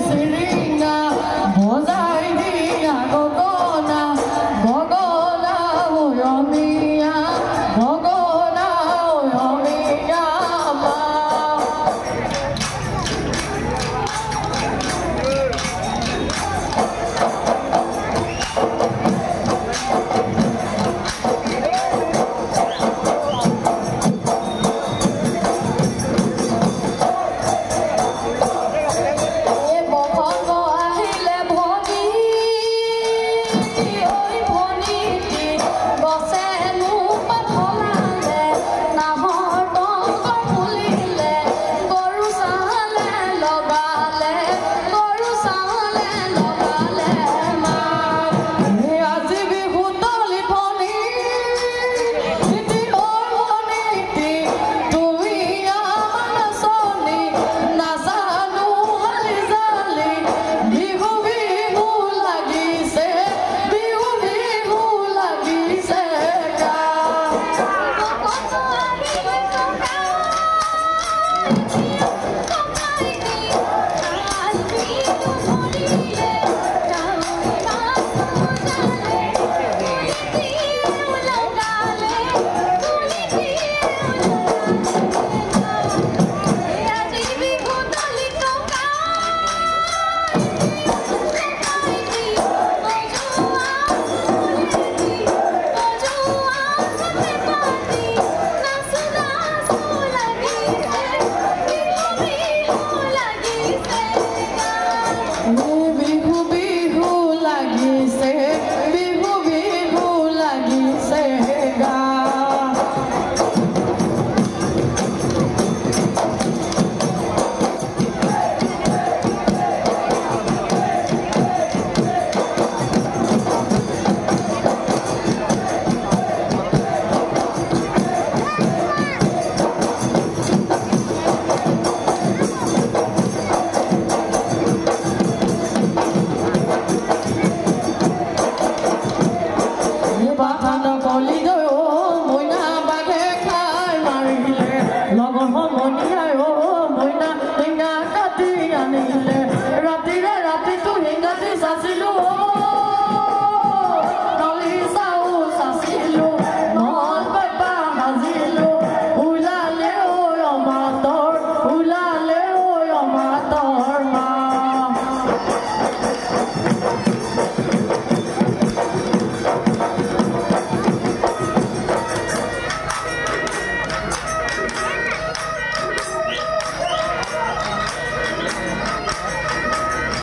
চিৰিঙা বজাই দিয়া গগনা গগনা অমিয়া গগনা অমিয়া মা। এ বসন্ত আহিলে ভনী ঐ ভনীটি গছেনো পাত সলালে নাহৰ তগৰ ফুলিলে গৰু চালে লগালে গৰু চালে লগালে মা। আজি বিহু তলি ভনী ঐ ভনীটি তুমি আমাৰ নাচনী নাজানো হালি জালি বিহু বিহু লাগিছে বিহু বিহু লাগিছে গা। বসন্ত আহিলে ককাইটি হাল বিলু ধৰিলে কাৱৈ মাছ বজালে কুলিটিয়েও লগালে কুলিটিয়েও লগালে। আজি বিহু তলি ককাইটি বজোৱা কুলিটি বজোৱা পেঁপাটি নাচো নাচো লাগিছে বিহু বিহু লাগিছে গা। বিহু বিহু লাগিছে বিহু বিহু লাগিছে গা। বাগান কলি অ মইনা বাঘে খাই মাৰিলে লগৰ সমনীয়াই অ মইনা শিঙা কাটি আনিলে ৰাতিৰে ৰাতিটো শিঙাটি চাচিলো।